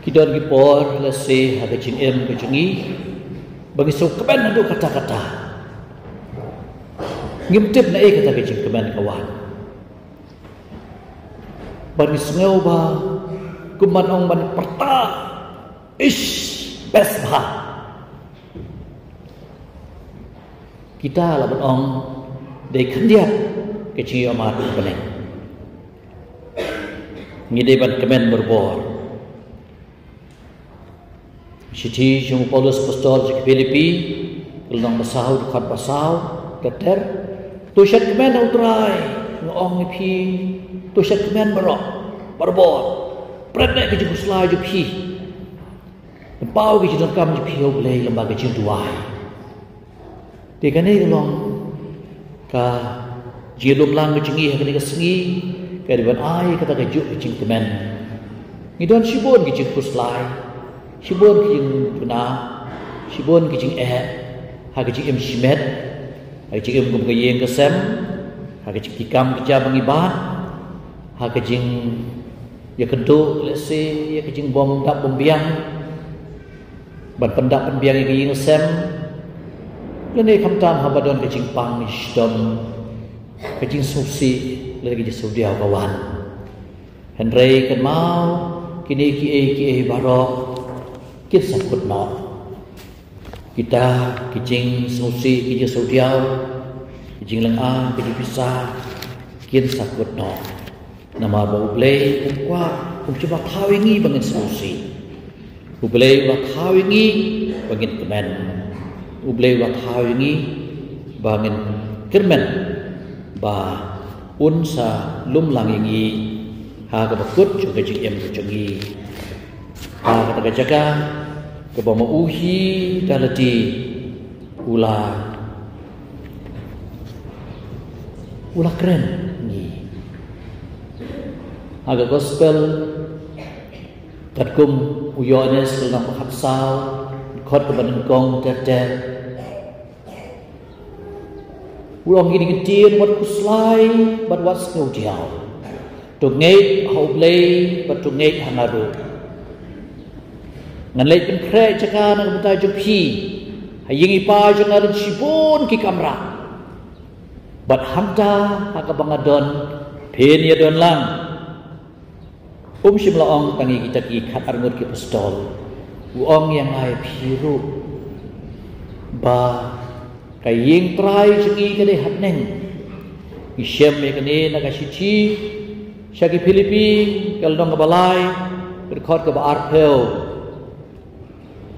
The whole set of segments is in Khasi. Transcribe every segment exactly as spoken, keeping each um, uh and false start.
Ki don ki por, let's say, ha ka jingim ka jong ngi, ba ngi sngewkmen haduh katta katta. Ngim tip naei kata ka jingkmen ka wan. Ba ngi sngew ba, kumno ban ong, ban pyrta, ish, best bha. Kita lah ban ong, dei khyndiat ka jingïohmad ha bneng. Ngi dei ban kmen barabor. Shithi jong u Paulus Apostol sha ki Philippi, ka lynnong ba saw, dkhot ba saw, ter ter. To shad kmen ha u Trai, nga ong ïa phi, to shad kmen baroh, barabor. Pret leh ka jingkhuslai jong phi. Pynpaw ka jingdonkam jong phi ha u Blei lyngba ka jingduwai. Te kane ka long ka jinglum lang ka jong ngi ha kane ka sngi, ka dei ban ai kata kajuh ka jingkmen. Ngi don shibun ki jingkhuslai, shibun ki jingduna, shibun ki jingeh, ha ka jingim shimet, ha ka jingim kum ka ïing ka sem, ha ka jingkam ka jam ba ngi bat, ha ka jingïakynduh, let's say, ïa ka jingbym dap bym biang, ban pyndap pynbiang ïa ka ïing sem, lane khamtam haba don ka jingpang shitom, ka jingsngewsih, lane ka jingsngewdiaw ka wan. Hynrei kynmaw, kine kiei kiei baroh kin sa kut noh. Kita ki jingsngewsih, ki jingsngewdiaw, ki jinglynga, ki jingpisa, kin sa kut noh. Namar ba u Blei um kwah, um shym la thaw ïa ngi ba ngin sngewsih. U Blei u la thaw ïa ngi ba ngin kmen. U Blei u la thaw ïa ngi ba ngin kyrmen, ba un sa lum lang ïa ngi ha kaba kut jong ka jingim ka jong ngi. Ha kata ka jaka kaba ma u hi da lade u la, u la kren ngi. Ha ka gospel katkum u Ïoannis ka lynnong ba khatsaw, dkhot kaba nyngkong ter ter. U ong, ngi dei ki ktien, wat khuslai bad wat sngewdiaw. To ngeit ha u Blei bad to ngeit ha nga ruh. Ngan leit pynkhreh jaka na ka bynta jong phi. Ha ïing i Pa jong nga don shibun ki kamra. Bad hangta ha kaba nga don, phin ïa don lang. Um shym la ong tang ïa kita ki khatar ngut ki apostol. U ong ïa nga ïa phi ruh ba ka ïing Trai jong ngi ka dei ha bneng. Ngi shem ïa kane na ka shithi sha ki Philippi, ka lynnong kaba lai, ka dkhot kaba arphew.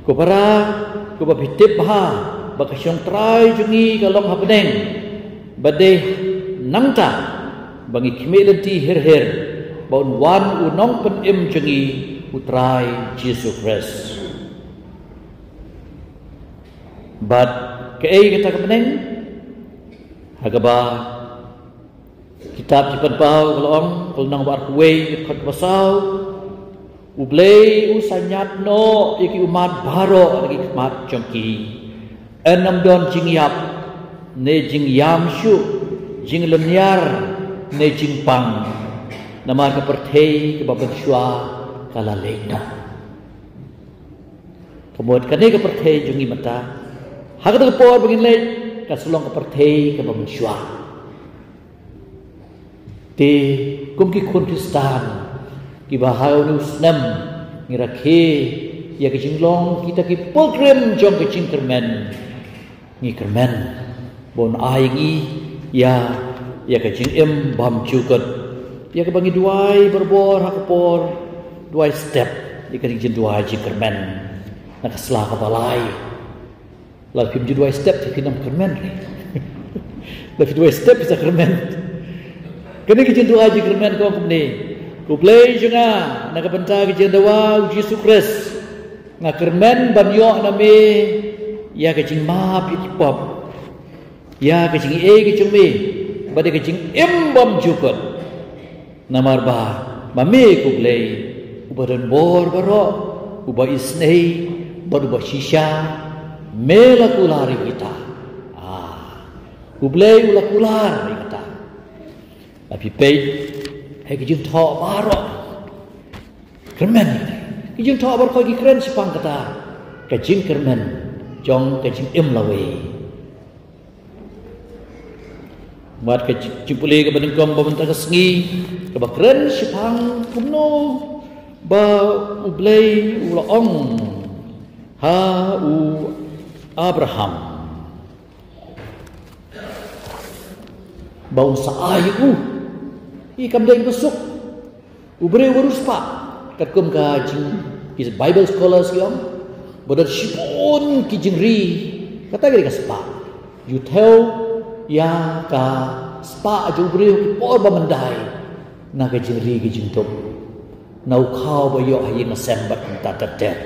Ko para, ko ba phi tip bha ba ka shong Trai jong ngi ka long ha bneng, ba dei nangta ba ngi khmih lynti hir hir ba un wan u Nongpynim jong ngi, u Trai Jisu Khrist. Bad kaei kata ka bneng? Ha kaba kitab Jingpynpaw ka la ong, ka lynnong ba arphew wei, dkhot ba saw, U Blei u sa ñiad noh ïa ki ummat baroh na ki khmat jong ki. Yn ym don jingïap, ne jingïam shuh, jinglynñiar, ne jingpang. Namar ka pyrthei kaba mynshuwa ka la leit noh. Ka mut kane ka pyrthei jong ngi mynta, ha kata ka por ba ngin leit, ka sa long ka pyrthei kaba mynshuwa. Te kum ki khun Khristan kiba ha une u snem ngi rakhe ïa ka jinglong kita ki pilgrim jong ka jingkyrmen, ngi kyrmen ba un ai ngi ïa, ïa ka jingim bymjukut, ïa kaba ngi duwai barabor ha ka por, duwai step, ïa ka jingduwai jingkyrmen na ka sla kaba lai. Lada phim ju duwai step te phin ym kyrmen re. Lada phi duwai step phi sa kyrmen. Kane ka jingduwai jingkyrmen ka ong kumne: Ko Blei jong nga, na ka bynta ka jingdawa u Jisu Khrist, nga kyrmen ban ïoh na me ïa ka jingmap ïa ki pop, ïa ka jingaiei ka jong me, bad ïa ka jingim bymjukut. Namar ba ma me ko Blei uba don bor baroh, uba isynei bad uba shisha, me la kular ïa kita. Ah, u Blei u la kular ïa kita. Lada phi peit ha ki jingthoh baroh, kyrmen ïa kita. Ki jingthoh baroh ki kren shaphang kata ka jingkyrmen jong ka jingim lawei. Wat ka jingpule kaba nyngkong ba mynta ka sngi kaba kren shaphang kumno ba U Blei u la ong ha u Abraham ba un sa ai u. Hi kam dei ba suk. U briew ba riewspah, katkum ka jing, ki Bible scholars ki ong ba don shibun ki jingri, kata ka dei ka spah. Ju thew ïa ka spah jong u briew ki por ba myndai na ka jingri ka jingdup, na u khaw ba ïoh ha ïing ha sem bad kumta ter ter.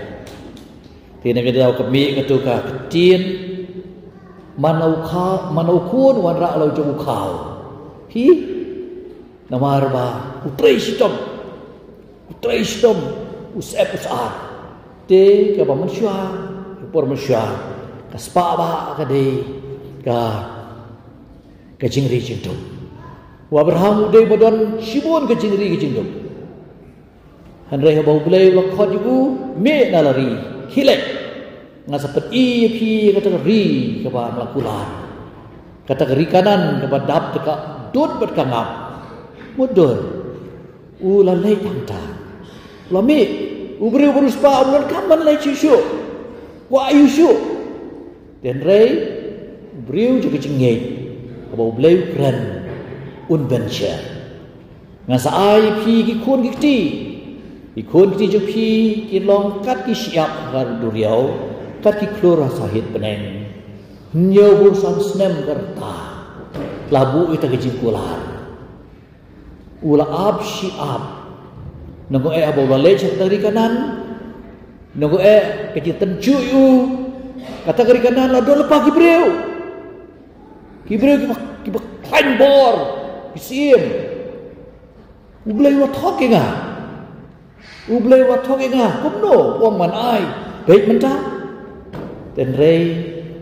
Te na ka daw ka mih kato ka ktien, man u khaw, man u khun wanrah la u jong u khaw. Hi, namar ba u trei shitom, u trei shitom, u syep u syaid. Te kaba mynshuwa, ka por mynshuwa, ka spah ba ka dei ka, ka jingri jingdup. U Abraham u dei ba don shibun ka jingri ka jingdup. Hynrei haba U Blei u la khot ïa u, mih na la ri, khie leit. Nga sa pyni ïa phi kata ka ri kaba nga la kular. Kata ka ri Kanaan kaba dap da ka dud bad ka ngap. Mutdur. U la leit hangta. U la mih. U briew ba riewspah u la kam ban leit shuh shuh. Kwah ïa u shuh. Hynrei u briew jong ka jingngeit, haba U Blei u kren, un bynshar. Nga sa ai ïa phi ki khun ki kti. Ki khun ki kti jong phi kin long kat ki shyiap ha duriaw, kat ki khlur ha sahit bneng. Hynñiewphew san snem ka rta la buh ïa kata ka jingkular. U la ap shi ap. Nangno eh haba u la leit sha ka ri Kanaan? Nangno eh ka jingtynjuh ïa u? Kata ka ri Kanaan la don lypa ki briew. Ki briew kiba, kiba khlaiñ bor, ki siem. U Blei u la thok ïa nga. U Blei u la thok ïa nga. Kumno u ong man ai? Peit mynta. Hynrei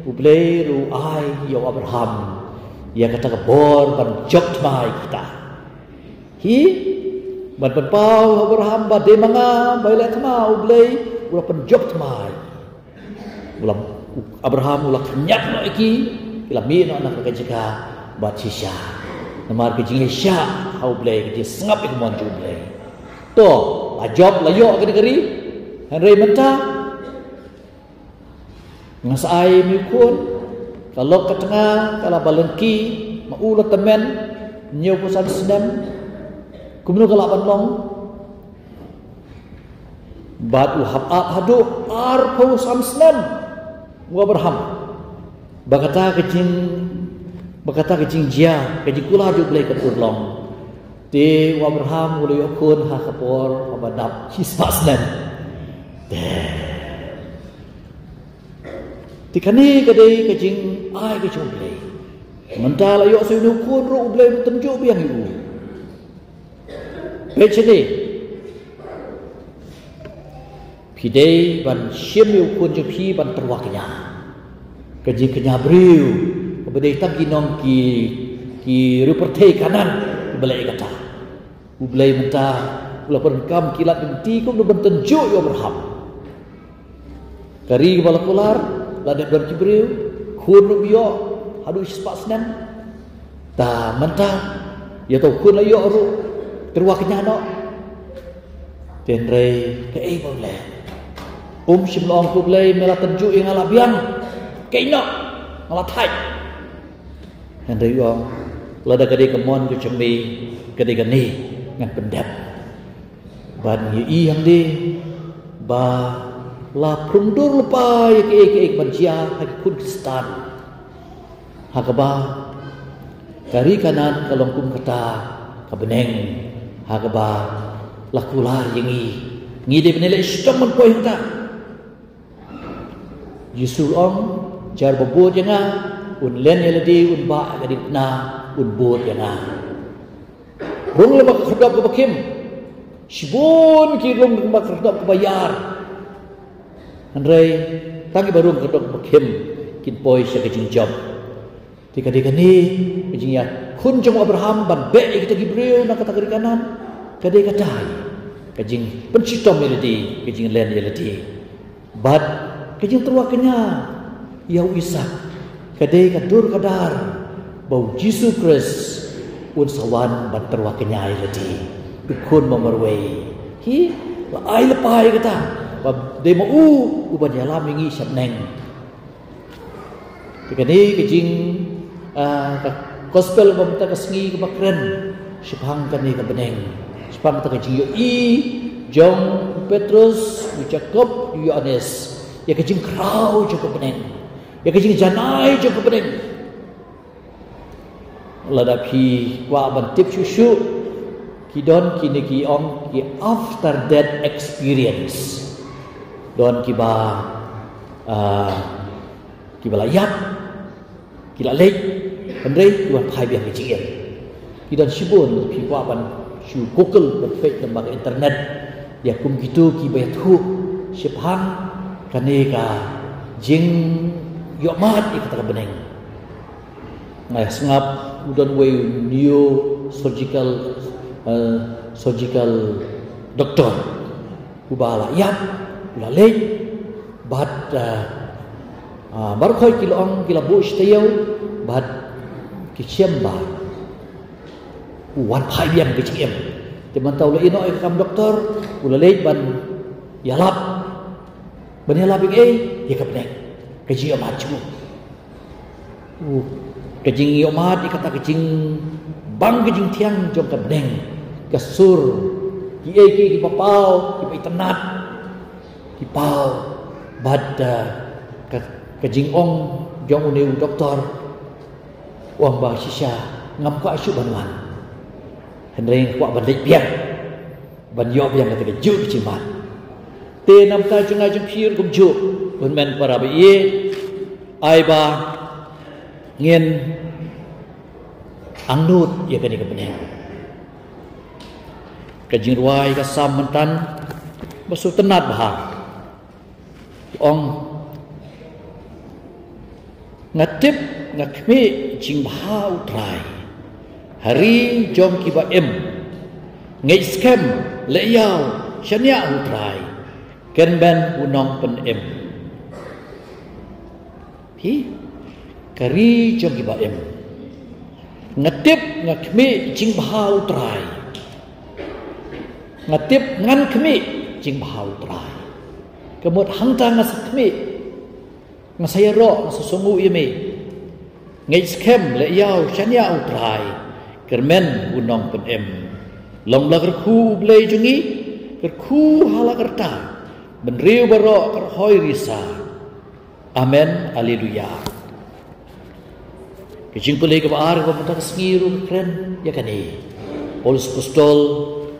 U Blei ruh u ai ïa u Abraham ïa kata ka bor ban jop thma ïa kita. Hi, ban pynpaw Abraham ba dei ma nga ba ïaleh thma, U Blei u la pynjop thma. U la, Abraham u la khñiat noh ïa ki, ki la mih noh na ka jaka bad shisha. Namar ka jingïaishah ha U Blei, ka jingsngap ïa ka mon jong U Blei. To, la jop, la ïoh kane ka ri. Hynrei mynta nga sa ai ïa me u khun, ka lok ka tnga ka la ba lyngkhi, ma u la tymmen hynñiewphew san snem. Kumno ka lah ban long? Bad u hap ap haduh arphew san snem u Abraham. Ba kata ka jing, ba kata ka jingjia, ka jingkular jong U Blei kan urlong. Te u Abraham u la ïoh khun ha ka por haba dap shispah snem. Te Te kane ka dei ka jingai ka jong U Blei. Mynta la ïoh sa ïa u khun ruh, U Blei u tynjuh biang ïa u. Peit shane. Phi dei ban shim ïa u khun jong phi ban tyrwa kñia. Ka jingkñia briew kaba dei tang ki nong ki, ki riew pyrthei Kanaan kiba leh ïa kata. U Blei mynta u la pyndonkam ki lad ki lynti kumno ban tynjuh ïa u Abraham. Ka ri ba la kular, la dep don ki briew, khun ruh ïoh haduh shispah snem. Ta mynta ïa uto u khun la ïoh ruh, tyrwa kñia noh. Hynrei kaei ba u leh? Um shym la ong ko Blei, me la tynjuh ïa nga la biang. Kaei noh, nga la thait. Hynrei u ong, lada ka dei ka mon ka jong me, ka dei kane, ngan pyndep. Bad ngi ïohi hangne ba la phrum dur lypa ïa kaei kaei ban jia ha ki khun Khristan. Ha kaba ka ri Kanaan ka long kum kata ka bneng ha kaba la kular ïa ngi. Ngi dei ban leh shitom ban poi hangta. Jisu u ong, jar ba bud ïa nga, un len ïa lade, un bah ïa ka diengphna, un bud ïa nga. Rung lyngba ka khyrdop kaba khim. Shibun ki rung lyngba ka khyrdop kaba ïar. Hynrei tang kiba rung khyrdop kaba khim kin poi sha ka jingjop. Te ka dei kane ka jingïakhun jong u Abraham ban beh ïa kita ki briew na kata ka ri Kanaan. Ka dei katai. Ka jingpynshitom ïa lade, ka jinglen ïa lade. Bad ka jingtyrwa kñia ïa u Isak ka dei ka dur ka dar ba u Jisu Khrist un sa wan ban tyrwa kñia ïa lade. U khun ba marwei. Ki la ai lypa ïa kata ba dei ma u uban ïalam ïa ngi sha bneng. Te kane ka jing, ah, ka gospel ba mynta ka sngi kaba kren shaphang kane ka bneng, shaphang kata ka jingïohi jong u Petrus, u Jakob, u Ïoannis ïa ka jingkhraw jong ka bneng, ïa ka jingjanai jong ka bneng. Lada phi kwah ban tip shuh shuh, ki don kine ki ong ki after death experience. Don kiba, ah, kiba la ïap, ki la leit, hynrei ki wan phai biang ka jingim. Ki don shibun, phi kwah ban shu Google, ban peit lyngba ka internet ïa kum kito kiba ïathuh shaphang kane ka jingïohmad ïa kata ka bneng. Nga sngap u don uwei u neurosurgical, eh, surgical doctor uba la ïap, u la leit, bad, eh, ah, baroh khoit ki la ong, ki la buh shi taïew, bad ki shem ba u wan phai biang ka jingim. Te mynta u la ïehnoh ïa ka kam doktor, u la leit ban ïalap, ban ïalap ïa kaei? Ïa ka bneng, ka jingïohmad jong u. Uh, ka jingïohmad ïa kata ka jingbang ka jingthiang jong ka bneng, ka sur, kiei kiei kiba paw, kiba itynnad, ki paw, bad, uh, ka, ka jingong jong une u doktor, u ong ba shisha ngam kwah shuh ban wan. Hynrei nga kwah ban leit biang ban ïoh biang kata kajuh ka jingmad. Te na ka bynta jong nga jong phi ruh kumjuh, hynmen para baieit, ai ba ngin angnud ïa kane ka bneng. Ka jingrwai ka Salm mynta ba sngewtynnat bha. Ong, nga tip, nga khmih jingbha U Trai ha ri jong kiba im. Ngeit skhem, leh ïaw, shaniah ha U Trai, kyrmen u nongpynim. Phi, ka ri jong kiba im. Nga tip, nga khmih jingbha U Trai. Nga tip, ngan khmih jingbha U Trai. Ka mut hangta nga sa khmih, nga sa ïaroh, nga sa sngewnguh ïa me. Ngeit skhem, leh ïaw, shaniah ha U Trai, kyrmen u nongpynim. Long ba la kyrkhu U Blei jong ngi, kyrkhu ha la ka rta, bynriew baroh ka rhoi risa. Amen. Haleluya. Ka jingpule kaba ar kaba mynta ka sngi ruh ka kren ïa kane. Paulus Apostol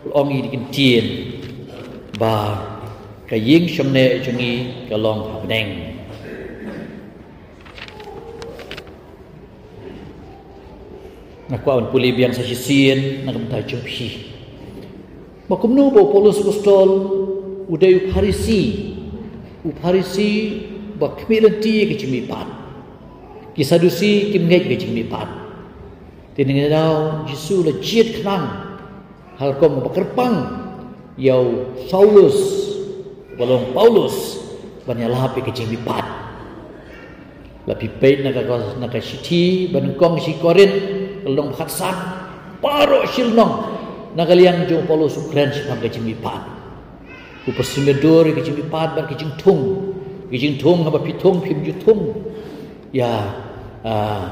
u ong ïa ki ktien ba ka ïing shongneh jong ngi ka long ha bneng. Nga kwah ban pule biang sa shisien na ka bynta jong phi. Ba kumno ba u Paulus Apostol u dei u Pharisi, u Pharisi ba khmih lynti ka jingmihpat. Ki Sadusi kim ngeit ka jingmihpat. Te ngi daw Jisu la jied khnang ha ka rukom ba kyrpang ïa u Saulus, ba long Paulus, ban ïalap ïa ka jingmihpat. La phi peit na ka, na ka shithi ba nyngkong sha ki Korinth, ka lynnong ba khatsan, baroh shi lynnong na ka liang jong u Paulus u kren shaphang ka jingmihpat. U pyrshang dur ïa ka jingmihpat bad ka jingthung. Ka jingthung, haba phi thung phim ju thung ïa, ah,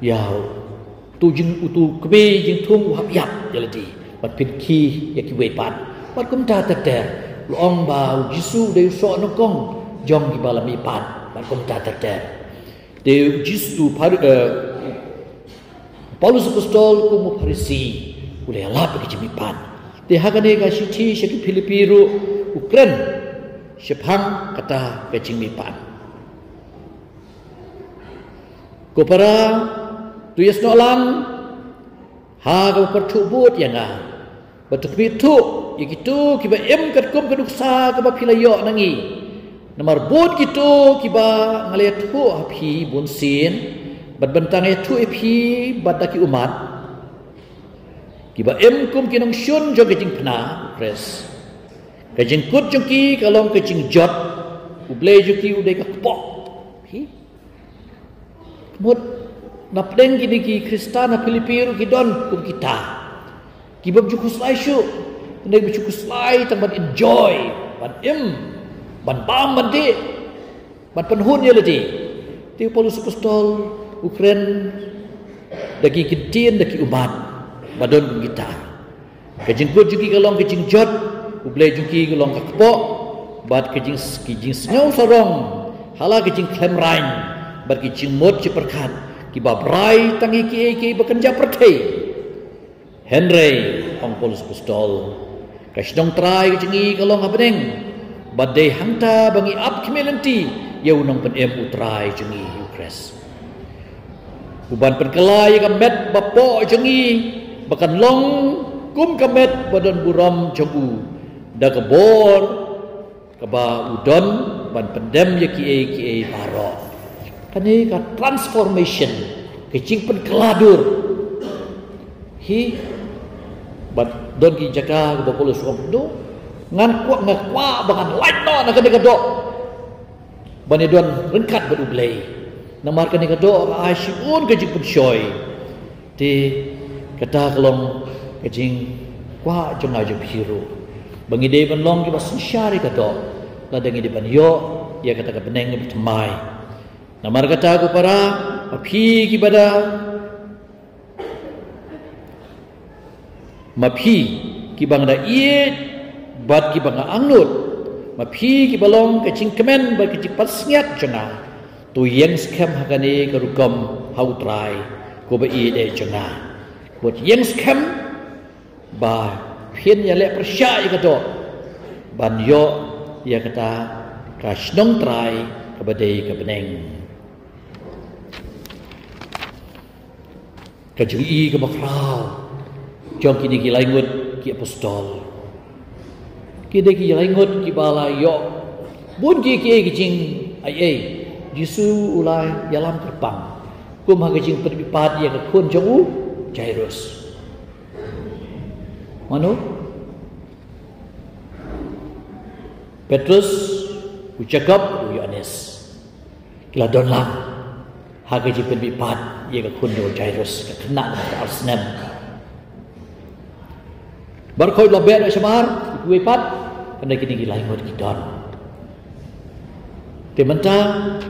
ïa uto u jing, uto u kmie jingthung u hap ïap ïa lade bad pynkhih ïa kiwei pat. Bad kumta ter ter. La ong ba u Jisu u dei u soh nyngkong jong kiba la mihpat. Bad kumta ter ter. Te u Jisu, Phar-, eh, Paulus Apostol kum u Pharisi u la ïalap ïa ka jingmihpat. Te ha kane ka shithi sha ki Philippi ruh u kren shaphang kata ka jingmihpat. Ko para, to ïasnoh lang ha kaba pyrthuh bud ïa nga, bad to khmih thuh ïa kito kiba im katkum ka nuksa kaba phi la ïoh na ngi. Namar bun kito kiba nga la ïathuh ha phi bunsien bad bynta nga ïathuh ïa phi bad da ki ummat, kiba im kum ki nongshun jong ka jingpynah U Khrist. Ka jingkut jong ki ka long ka jingjot. U Blei jong ki u dei ka kpoh. Hi. Mut, na pdeng kine ki Khristan ha Philippi ruh ki don kum kita. Ki bym ju khuslai shuh. Ki bym ju khuslai tang ban enjoy, ban im, ban bam, ban dih, ban pynhun ïa lade. Te u Paulus Apostol u kren da ki ktien, da ki ummat ba don kum kita. Ka jingkut jong ki ka long ka jingjot, u Blei jong ki ka long ka kpoh, bad ka jing, ki jingsngew sarong ha la ka jingkhlem rain, bad ki jingmut jingpyrkhat kiba brai tang ïa kiei kiei ba kynja pyrthei. Hynrei, ong Paulus Apostol, ka shnong trai ka jong ngi ka long ha bneng, bad dei hangta ba ngi ap khmih lynti ïa u nongpynim, u Trai jong ngi u Khrist, uban pynkylla ïa ka met bapoh jong ngi ba kan long kum ka met ba don burom jong u, da ka bor kaba u don ban pyndem ïa kiei kiei baroh. Kane ka transformation, ka jingpynkylla dur. Hi, bad don ki jaka kaba Paulus u ong, ngan kwah, nga kwah ba ngan lait noh na kane ka doh ban ïadon ryngkat bad u Blei. Namar kane ka doh ka ai shibun ka jingpynshoi. Te kata ka long ka jingkwah jong nga jong phi ruh, ba ngi dei ban long kiba synshar ïa ka doh, lada ngi dei ban ïoh ïa kata ka bneng ba thymmai. Namar kata ko para, ma phi kiba da Ma phi kiba nga da ïeit bad kiba nga angnud, ma phi kiba long ka jingkmen bad ka jingpansngiat jong nga, to ïeng skhem ha kane ka rukom ha u Trai, ko ba ïeit jong nga. Bad ïeng skhem ba phin ïaleh pyrshah ïa ka doh ban ïoh ïa kata ka shnong trai kaba dei ka bneng. Ka jingïohi kaba khraw jong kine ki laingut ki apostol. Ki dei ki laingut kiba la ïoh bun ki, ki, ki jingaiei. Jisu u la ïalam kyrpang kum ha ka jingpynbipat ïa ka khun jong u Jairus. Mano? Petrus, u Jakob, u Ïoannis. Ki la don lang ha ka jingpynbipat ïa ka khun jong u Jairus, ka khynnah ka ar snem. Baroh khoit la beh shabar, kiwei pat, kane kine ki laingut ki don. Te mynta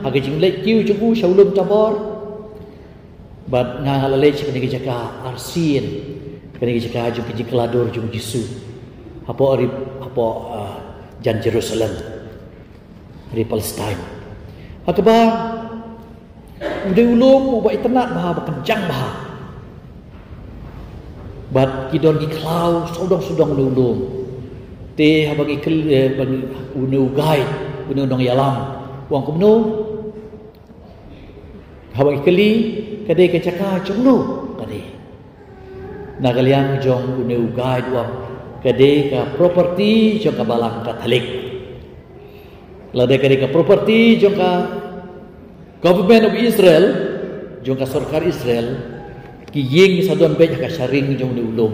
ha ka jingleit kiew jong u sha u lum Tabor, bad nga, nga la leit sha kane ka jaka arsien, kane ka jaka jong ka jingkylla dur jong u Jisu hapoh ri, hapoh, ah, jan Jerusalem, ri Palestine. Ha kaba u dei u lum uba itynnad bha, ba kynjang bha. Bad ki don ki khlaw sawdong sawdong une u lum. Te haba ngi kyl-, eh, ba ngi, une u guide, une u nongïalam u ong kumno? Haba ngi kylli, ka dei ka jaka jong no? Ka dei, na ka liang jong une u guide u ong, ka dei ka property jong ka Balang Katholik. Lada ka dei ka property jong ka Government of Israel, jong ka sorkar Israel, ki ïing sa don beit ha ka sharing jong une u lum.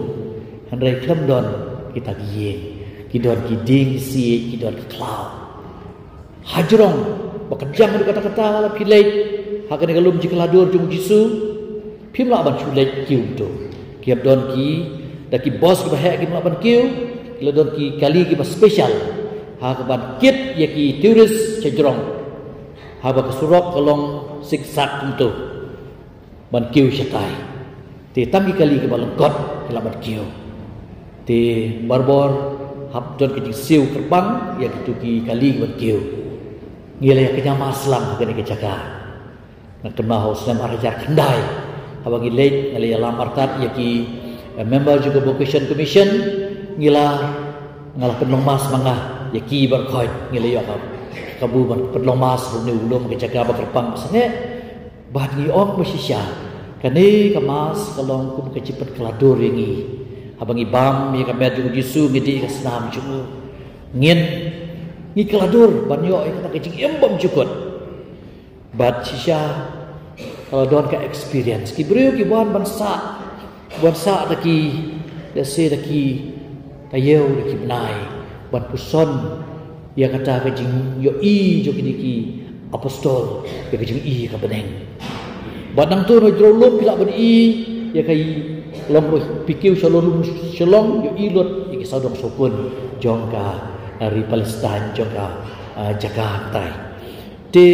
Hynrei khlem don kita ki ïing, ki don ki dieng ki siej, ki don ki khlaw. Hajrong ba kynjang haduh katta katta, la phi leit ha kane ka lum jingkylla dur jong u Jisu, phim lah ban shu leit kiew kumto. Ki hap don ki, da ki boss kiba heh, kim lah ban kiew. Ki la don ki kali kiba special ha kaban kit ïa ki tourist sha jrong. Haba ka surok ka long siksak kumto ban kiew shatai. Te tang ki kali kiba lyngkot ki lah ban kiew. Te barabor hap don ka jingsiew kyrpang ïa kito ki kali kiban kiew. Ngi la ïa kñia mass lang ha kane ka jaka. Nga kynmaw ha u snem ar hajar khyndai, haba ngi leit, nga la ïalam artat ïa ki, eh, member jong ka Vocation Commission. Ngi la, nga la pynlong mass ma nga ïa ki baroh khoit. Ngi la ïoh ka kabu ban pynlong mass ha une u lum, ka jaka ba kyrpang ba sangeh. Bad ngi ong ba shisha, kane ka mass ka long kum ka jingpynkylla dur ïa ngi. Haba ngi bam ïa ka met jong u Jisu, ngi dih ïa ka snam jong u, ngin, ngi kylla dur ban ïoh ïa kata ka jingim bymjukut. Bad shisha ka la don ka experience. Ki briew ki wan ban sah, wan sah da ki, let's say, da ki taïew, da ki bnai. ban puson ïa kata ka jingïohi jong kine ki apostol ïa ka jingïohi ka bneng. Bad nangta na jrong lum ki lah ban i ïa ka i long ruh phi kiew sha lum sha long ïohi lut ïa ki sawdong sawkun jong ka, ah, ri Palestine jong ka, ah, jaka tai. Te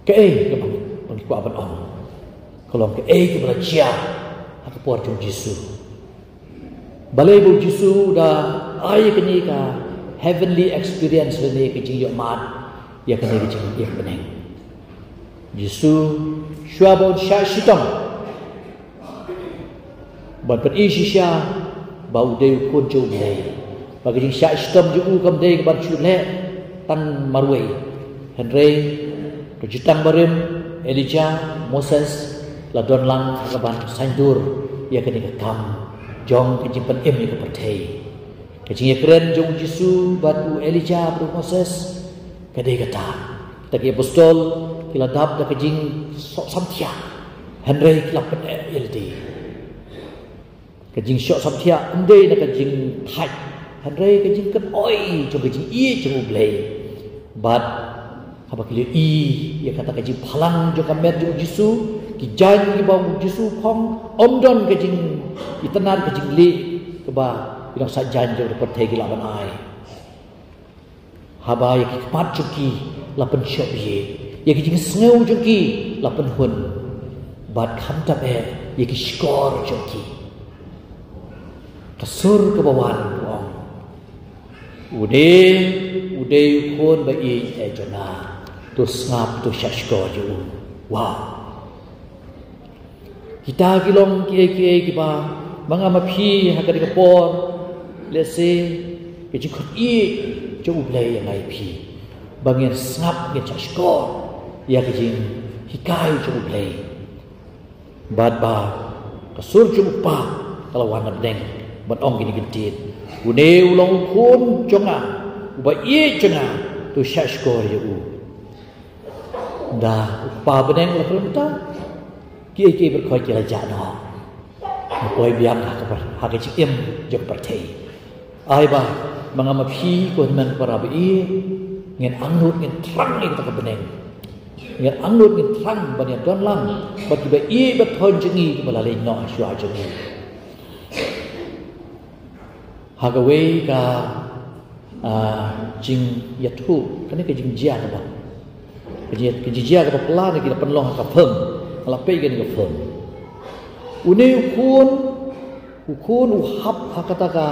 kaei kaba ngi kwah ban ong? Ka long kaei kaba la jia ha ka por jong Jisu. Balei ba u Jisu u da ai kane ka heavenly experience lane ka jingïohmad ïa kane ka jingïohi ka bneng? Jisu shuwa ba un shah shitom ban pyni shisha ba u dei u khun jong U Blei. Ba ka jingshah shitom jong u kam dei ka ban shu leh tang marwei. Hynrei ka jutang barim, Elijah, Moses la don lang ha ka ban saiñdur ïa kane ka kam jong ka jingpynim ïa ka pyrthei. Ka jingïakren jong u Jisu bad u Elijah bad u Moses ka dei kata. Kita ki apostol ki la dap da ka jingsoh samthiah, hynrei ki la pyneh ïa lade. Ka jingsoh samthiah ym dei na ka jingthait, hynrei ka jingkynoi jong ka jingïeit jong U Blei. Bad haba ki la i ïa kata ka jingphalang jong ka met jong u Jisu, ki jaiñ kiba u Jisu phong, ym don ka jingitynnad, ka jingleh kaba ki nongshah jaiñ jong ka pyrthei ki lah ban ai. Haba ïa ki khmat jong ki la pynshoh ïa, ïa ki jingsngew jong ki la pynhun, bad khamtam eh ïa ki shkor jong ki. Ka sur kaba wan ka ong, "Une u dei u khun ba ïeit eh jong nga, to sngap, to shah shkor ïa u." Wow. Kita ki long kiei kiei kiba ma nga ma phi ha kane ka por, lehse ka jingkhot ïeit jong U Blei ïa nga ïa phi, ba ngin sngap, ngin shah shkor ïa ka jinghikai jong U Blei. Bad ba ka sur jong U Kpa ka la wan na bneng ban ong kine ki ktien, "Une u long u khun jong nga uba ïeit jong nga, to shah shkor ïa u." Da U Kpa bneng la kren ta, kiei kiei baroh ki la jah noh. Nga poi biang ha ka, ha ka jingim jong ka pyrthei. Ai ba ma nga ma phi ko hynmen para ba ïeit, ngin angnud, ngin thrang ïa kata ka bneng. Ngin angnud, ngin thrang ban ïa don lang bad kiba ïeit ba thoiñ jong ngi, kiba la leit noh shuwa jong ngi. Ha kawei ka, ah, jingïathuh, kane ka jingjia kaba, ka jing, ka jingjia kaba phylla ne ki la pynlong ha ka film, nga la peit kane ka film. Une u khun, u khun u hap ha kata ka,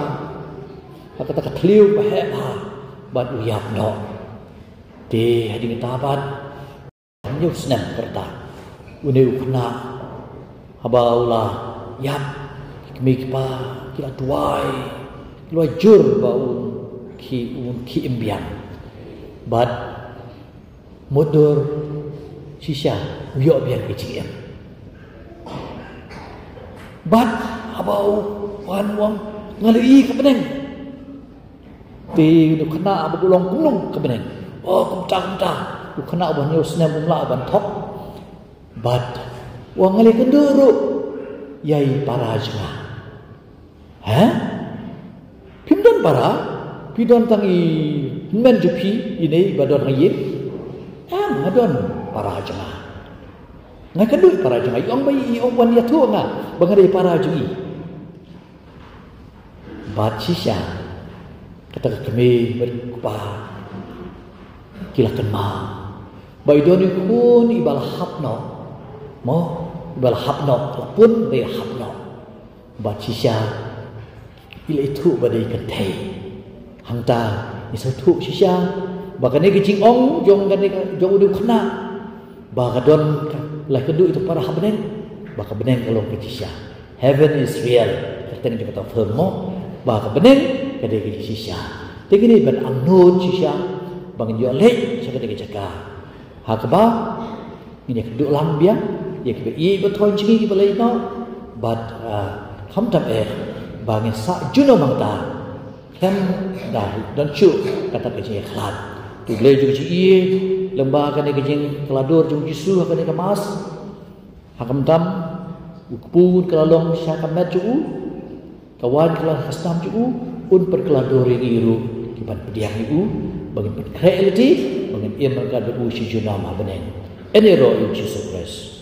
ha kata ka thliew ba heh bha, bad u ïap noh. Te hadien kata pat hynñiew snem ka rta, une u khynnah haba u la ïap, ki kmie ki kpa ki la duwai, ki la jur ba un khie, un khie im biang. Bad mutdur shisha u ïoh biang ka jingim. Bad haba u wan u ong, "Nga la ïohi ka bneng." Te u khynnah ba u long kumno ka bneng? Oh, kumta, kumta. U khynnah ba hynñiew snem um lah ban thok. Bad u ong, "Nga la ïakynduh ruh ïa i para jong nga." "Heh? Phim don para? Phi don tang i hynmen jong phi, ine iba don ha ïing?" "Em, nga don para jong nga. Nga ïakynduh i para jong nga. I ong ba i, i ong wan ïathuh nga ba nga dei para jong i." Bad shisha kata ka kmie bad u kpa ki la kynmaw ba i don i khun iba la hap noh. Mo, iba la hap noh, la pun ba i la hap noh. Bad shisha i la ithuh ba dei kynthei. Hangta ngi sngewthuh shisha ba kane ka jingong jong kane ka, jong une u khynnah, ba ka don ka, la ïakynduh ïa uta u para ha bneng, ba ka bneng ka long ka shisha. Heaven is real. Ka kyrteng jong kata ka film mo, ba ka bneng ka dei ka jingshisha. Te ngin ïa ban angnud shisha ba ngin ïoh leit sha kata ka jaka ha kaba ngin ïakynduh lang biang ïa kiba ïeit ba thoiñ jong ngi kiba leit noh. Bad, ah, khamtam eh ba ngin sah junom hangta. Khlem da don shuh kata ka jingïakhlad. To U Blei jong ka jingïeit, lyngba kane ka jingkylla dur jong u Jisu ha kane ka mass, ha ka mynta u kpu ka la long sha ka met jong u. Ka wan ka la khastam ju u, un pyrkla dor ïa ngi ruh ki ban pdiang ïa u, ba ngin pynkhreh lati, ba ngin im ryngkat bad u shi junom ha bneng. Ene ro ïa u Jisu Khrist.